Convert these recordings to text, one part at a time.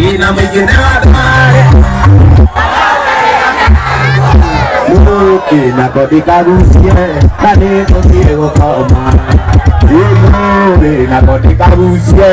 Ina mũingĩ nĩ watware Mũki nako ndikagucie na nĩ ngũthiĩ gũkoma Ĩmũrĩ nako ndikagucie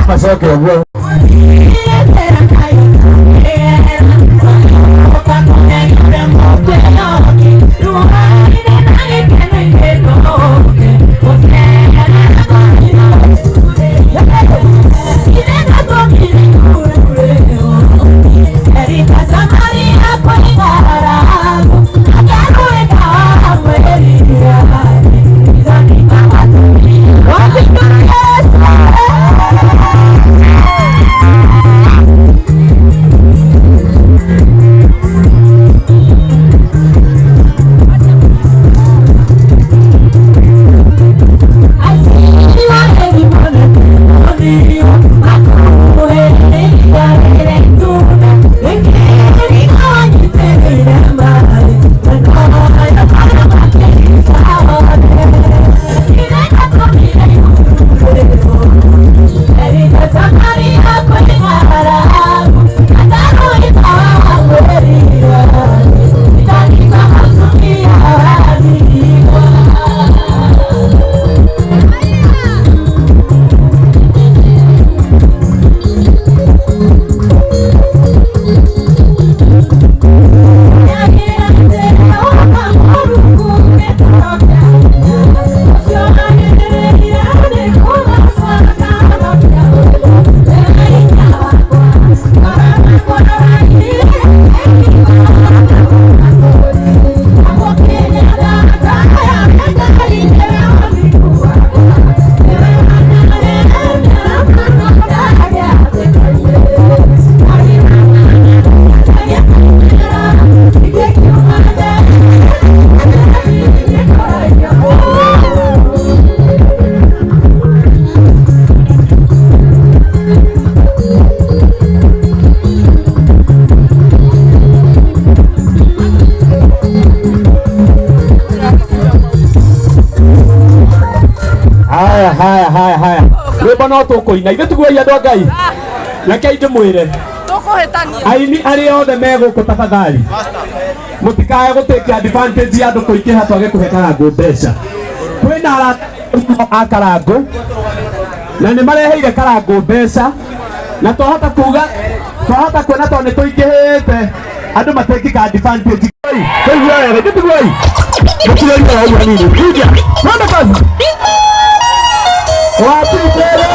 Macoke ũguo. Haya haya haya haya, rwĩmbo no tũkũina ithuĩ tiguai andũ a Ngai, rekei ndĩmwĩre aini arĩa othe me gũkũ tafadhali mũtikae gũtĩkia advantage ya andũ kũingĩha twage kũhe Karangũ mbeca. Kwĩna arata a Karangũ na nĩ mareheire Karangũ mbeca, na twahota kuga twahota kuona tondũ nĩ tũingĩhĩte andũ matĩkika advantage. Tũigua wega ithuĩ tiguai mũtirĩria ũguo hanini kuja twende kazi wapitele.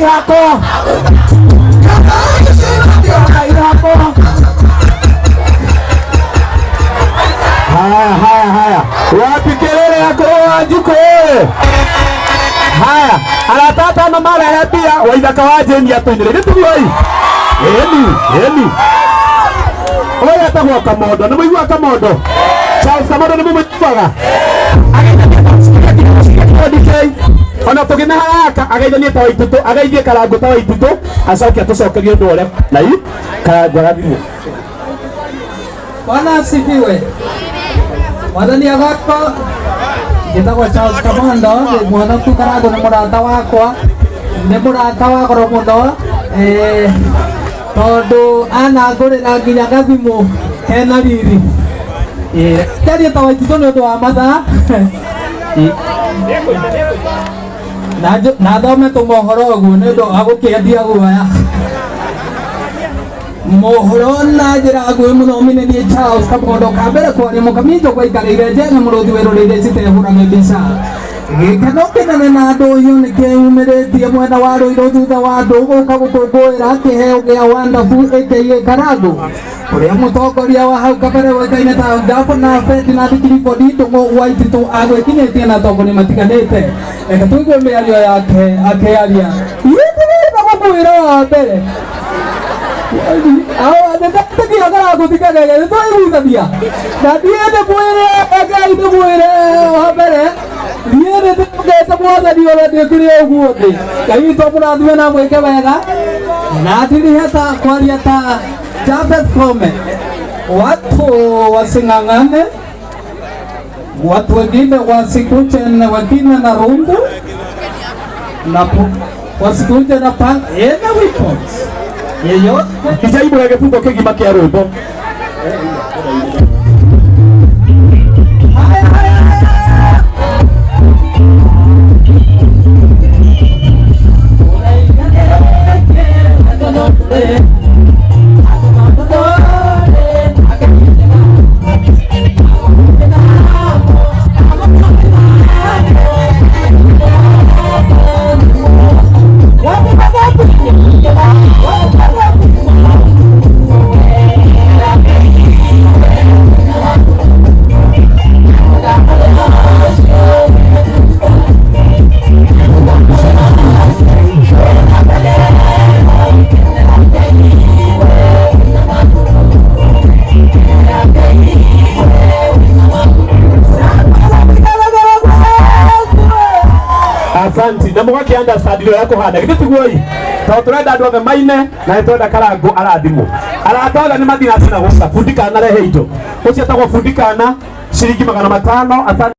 Ngai hakwa. Ngai hakwa. Haya, haya, haya. Wapi kelele ya kwa Wanjikũ ĩ? Haya, arata atano marehe mbia waithaka wa Jane atũinĩre. Gĩtiguoi. Ĩni, ĩni. Ũyũ etagwo Kamondo, nĩ mũiguaga Kamondo? Charles Kamondo nĩ mũmũiguaga? Ageithanie DK. Ona tũgĩna haraka ageithanie ta Waititũ, ageithie Karangũ ta Waititũ, acoke atũcokerie ũndũ ũrĩa na i Karangũ arathimwo. Bwana asifiwe. Mwathani agakwo njĩtagwo Charles Kamondo, ndĩ mwonoku Karangũ nĩ mũrata wakwa, nĩ mũrata wa goro mũno, tondũ anangũrĩra nginya gathimũ kena riri. Njarie ta Waititũ nĩ ũndũ wa mathaa. Na thome tũmohoro ũguo nĩ ũndũ wa gũkĩendia guoya. Mohoro na njĩra nguhĩ mũthomi nĩ niĩ Charles Kamondo kambere kwaria mũkaminjo gwaikarĩire njega mũrũthi wĩrũrĩire citehũrage mbica. Gĩkeno kĩnene na ndũhiũ nĩ kĩyumĩrĩtie mwena wa Rũirũ thutha wa andũ gũka gũkũngũĩra kĩheo gĩa Wonderful aka Karangũ ũrĩa mũtongoria wa hau kabere ũĩkaine ta Gavana Ferdinand Clifford Ndũng'ũ Waititũ agwĩkinyĩtie na atongoria matiganĩte. Reke tũigue mĩario yake akĩaria. Ithuĩ ndĩrenda gũkwĩra wa mbere nĩndatigia Karangũ tikagege nĩtwaiguithania na niĩ ndĩmwĩre Ngai ndĩmwĩre wa mbere niĩ nĩndĩmũgete mwathani ũrĩa ndĩkire ũguo thĩ. Ngai witũ amũrathime na amwĩke wega na ndiriheta kwaria ta Jafeth Koome. Watu wasing'ang'ane, watu wengine wasikuje na wengine na rungu na wasikuje na panga ena weapons yeyote. Ijaibũra gĩbungo kĩgima kĩa rwĩmbo. Haya, haya, haya. Asanti na mũgakĩ understand ũrĩa kũhana githĩ tiguo ĩ tondũ tũrenda andũ othe maine na nĩ tũrenda Karangũ arathimwo. Arata othe nĩ mathiĩ na gũca bundi kana rehe indo ũcio etagwo bundi kana ciringi 500. Asante.